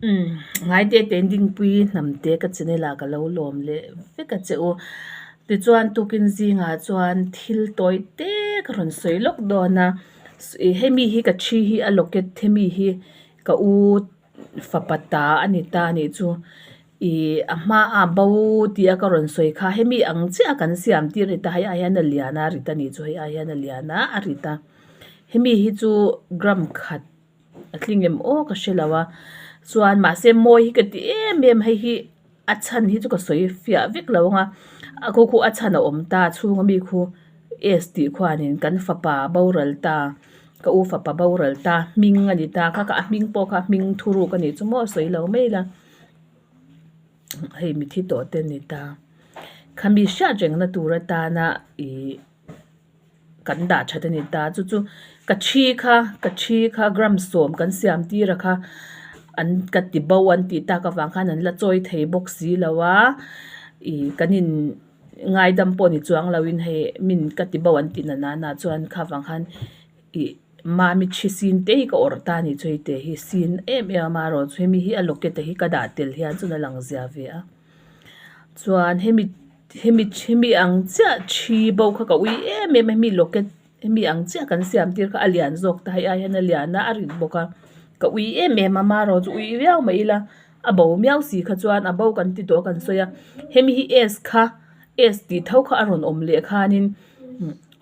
Umm ngaite te dingpui hnam te ka channel ah ka lo lawm leh vek a che u. Tichuan tukin zingah chuan thil tawi te ka rawn sawi lawk dawn a hemi hi ka thi hi a locket hemi hi ka u fapa ta a ni ta a nih chu ih a hma a bo tih a ka rawn sawi kha hemi ang chiah a kan siam tir a ni ta hei ai hian a lian a rit a nih chu hei ai hian a lian a a rit a hemi hi chu gram khat. A tling em aw ka hre lo a chuan mahse mawi hi ka ti em em hei hi a chhan hi chu ka sawi fiah vek lo ang a a khu khu a chhan a awm ta chhung ami khu S tih khuanin kan fapa boral ta ka u fapa boral ta hming a ni ta kha kha a hming pawh kha hming thuruk a nih chu maw sawi lo mai ila hei mithi tawh te a ni ta khami hriat rengna tur atana ihh. kan dah that a ni ta chu chu ka thi kha ka thi kha gram sawm kan siam tir a kha an ka ti bo an tih tak avang khan an la chawi thei bawk si lo a ih kan in ngaidam pawh ni chuang lo in hei min ka ti bo an tih na na na chuan kha vang khan ih mami thi sin te hi ka awrh ta a ni chu hei te hi sin em em a amaherawhchu hemi hi a locket ah hi ka dah tel hian chuan a lang zia ve a chuan hemi. Hemi hemi ang chiah thi bo kha ka ui em em a hemi locket hemi ang chiah kan siam tir kha a lian zawk ta hei ai hian a lian a a rit bawk a ka ui em em a marawh chu ui viau mai ila a bo miau si kha chuan a bo kan ti tawh a kan sawi a hemi hi s kha s tih tho kha a rawn awm leh khanin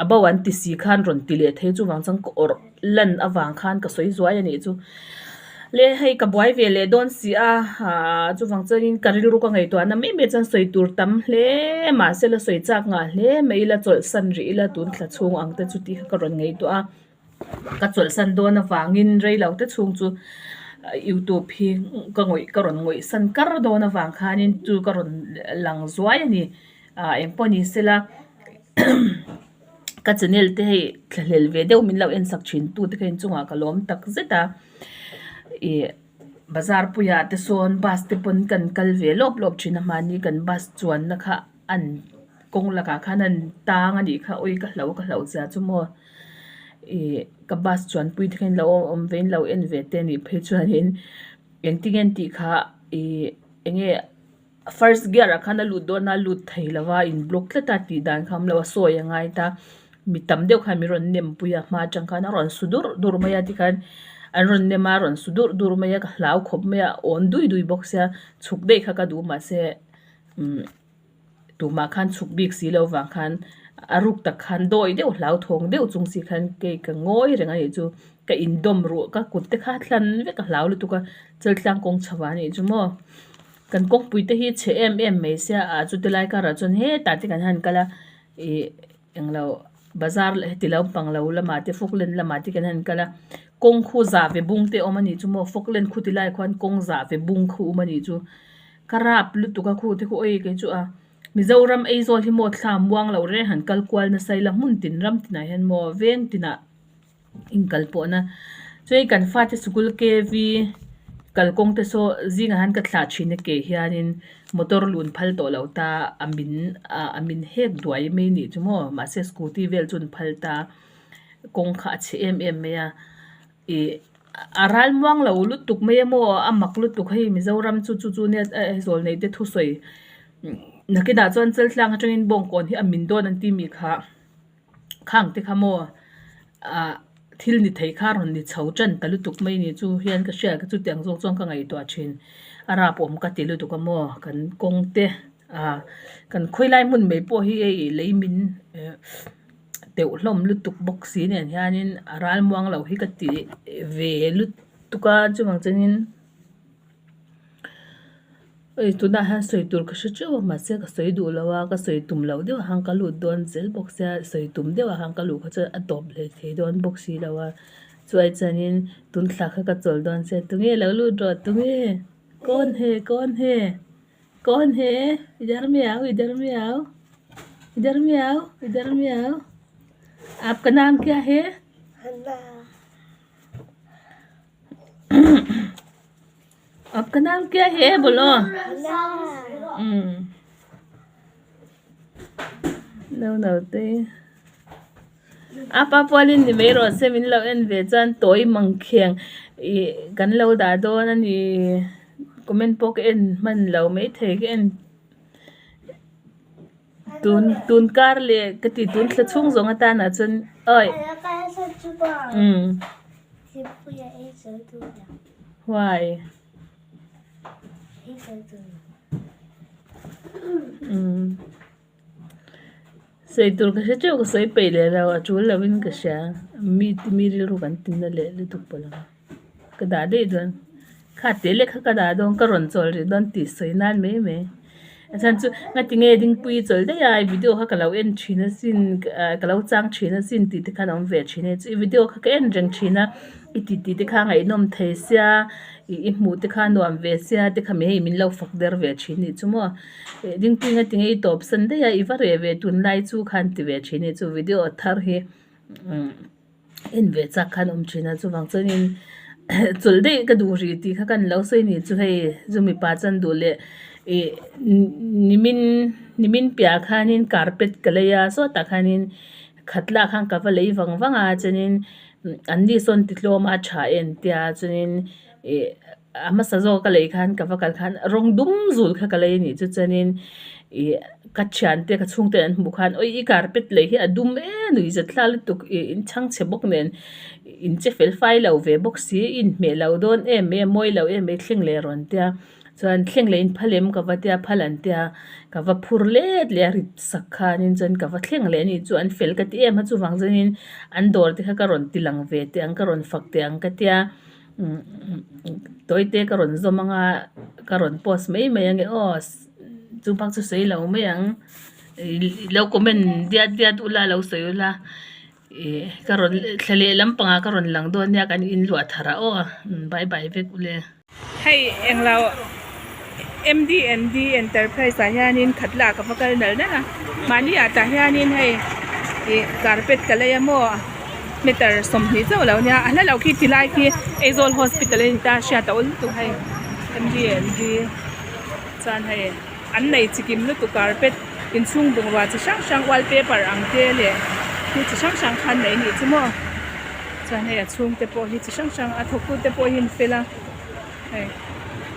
a bo an ti si khan rawn ti leh thei chuvang chuan ka awrh lan avang khan ka sawi zuai a nih chu le hei ka buai ve leh dawn si a ahh chuvang chuanin ka rilru ka ngaihtuah na mai mai chuan sawi tur tam hle mahse la sawi chak ngah hle mai ila chawlhsan rih ila tun thla chhung ang te chu tih kha ka rawn ngaihtuah a ka chawlhsan dawn avangin rei lo te chhung chu youtube hi ka ngawih ka rawn ngawih san kar dawn avang khanin chu ka rawn lang zuai a ni ah engpawh ni sela ka channel te hei thlahlel ve deuh min lo en sak thin tu te kha inchungah ka lawm tak zet a ih bazar puiah te sawn bus te pawn kan kal ve lawp lawp thin a mahni kan bus chuanna kha an kawng lakah khan an tang a nih kha awi ka hlo ka hloh zia chu maw ih ka bus chuanpui te kha in lo awm ve in lo en ve te anih phei chuanin engtin nge an tih kha ih eng nge. First gear ah khan a lut dawn a lut thei lo va in block tlat a tih dan kha awm lo a sawi a ngai ta mi tam deuh khan min rawn nem pui a hma atang khan a rawn su durh durh mai a tikhan an rawn nem a a rawn su durh durh mai a ka hlau khawp mai a awn dui dui bawk sia chhuk daih kha ka duh mahse umm tumah khan chhuk bik si lo vang khan a ruk tak khan dawi deuh hlauthawng deuh chung si khan kei ka ngawi reng a nih chu ka indawm ruh ka kut te kha a thlan vek a hlau lutuk a chaltlang kawng chho ah a nih chu maw. Kan kawngpui te hi chhe em em mai sia ah chuti lai karah chuan hetah te kan han kal a ih englo bazar leh heti lampang lo lamah te falkland lamah te kan han kal a kawng khu zah ve bung te a awm a nih chu maw falkland khu ti lai khuan kawng zah ve bung khu a awm a nih chu ka rap lutuk a khu te khu awi kei chu a Mizoram Aizawl hi maw thla muang loh reng han kal kual nasa ila hmun tin ram tinah hian maw veng tinah. Inkal pawhna chuan kan fate sikul K_V kalkawng te saw zingah hian ka thlah thin a ke hianin motor lun phal tawh loh ta a min ah a min hek duai mai a nih chu maw mahse scooty vel chu an phal ta kawng kha a chhe em em mai a ih a ral muang lo lutuk mai a maw a mak lutuk hei Mizoram chu chu chu nia zawl nei te thusawi nakinah chuan chaltlang atangin bawngkawn hi a min dawn an ti mi kha. Khang te kha maw ah thil ni thei kha rawn ni chho tan ta lutuk mai ni chu hian ka hriat ka chutiang zawk chuan ka ngaihtuah thin a rap awm ka ti lutuk a maw kan kawng te ah kan khawilai hmun mai pawh hi hei lei min eh teuh hlawm lutuk bawk si nen hianin a ral muang lo hi ka ti ve lutuk a chuvang chuanin. Hei tunah hian sawi tur ka hre teuh a mahse ka sawi duh lo a ka sawi tum loh deuh ang ka lut dawn zel bawk sia sawi tum deuh ang ka luh kha chuan a tawp hlei thei dawn bawk si lo a chuai chuanin tun thla kha ka chawl dawn sia tunge lo lut rawh tunge kawn he kawn he kawn he idar miau idar miau idar miau idar miau aapka naam kya hai Aapka naam kya hai bolo umm no no te apa pualin ni mai rawh se min lo en ve chuan tawi mang kheng ih kan lo dah dawn a ni. Comment pawh ka en hman lo maithei ka en tun tun kar leh ka ti tun thla chhung zawng atanah chuan awi umm why umm. Sawi tur ka hre teuh ka sawi peih leh lo a tul lovin ka hria mi te mi rilru kan tinna leh lutuk pawh lo ka dah daih dawn kha teh lek kha ka dah dawn ka rawn chawl rih dawn tih sawi nan mai mai a chhan chu ngati nge dingpui chawl daih a i video kha ka lo en thin asin ka lo chang thin asin tih te khan a awm ve thin a chu i video kha ka en reng thin a i ti tih te kha ngaihnawm thei sia ih i hmuh te kha nuam ve sia te kha hei min lo fak der ve thin anih chu maw. Dingpui nga tinge i tawp san daih a i va reh ve tunlai chu khan ti ve thin e chu video thar hi en ve chak khan awm thin a chuvang chuanin chawlh daih ka duh rih tih kha kan lo sawi ni chu hei zu mipa chuan duh leh ih nimin nimin piah khanin carpet ka lei a sawtah khanin khat lah khan ka va lei vang vang a chuanin an ni sawn ti tlawm a tha em tia chuanin ih. A hmasa zawk ka lei khan ka va kal khan rawng dum zul kha ka lei a nih chu chuanin ih ka thiante ka chhungte an hmuh khan awi i carpet lei hi a dum em nui zet thla lutuk ih in chhangchhe bawk nen in che fel fai lo ve bawk si i inhmeh lo dawn em mai a mawi lo em mai thleng leh rawn tia chuan thleng leh in phal em ka va tia phal an tia ka va phur let leh a rit sak khanin chuan ka va thleng leh a nih chu an fel ka ti em a chuvang chuanin an dawr te kha ka rawn ti lang ve teh ang ka rawn fak teh ang ka tia. Tawi te ka rawn zawm anga ka rawn post mai mai ange aw chu bak chu sawi lo mai ang ih lo comment diat diat ula lo sawi ula ih ka rawn thla leh lampangah ka rawn lang dawn nia kan inluah thar ah aw bye bye vek ule. Hei englo M_D&D enterprise ah hianin khat lah ka va kal nal nal a mahni ah tah hianin hei ih carpet ka lei a maw. Meter 20 chauh lo nia a hla loh khi ti lai khi Aizawl hospital a ni ta hriat a awl lutuk hei M_D&D chuan hei an nei chikim lutuk carpet inchhung bungrua chi hrang hrang wallpaper ang te leh thil chi hrang hrang kha an nei anih chu maw chuan hei a chhung te pawh hi chi hrang hrang a thawk tu te pawh hi an fel a hei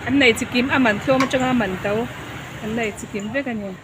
an nei chikim a man tlawm atanga a man to an nei chikim vek a ni.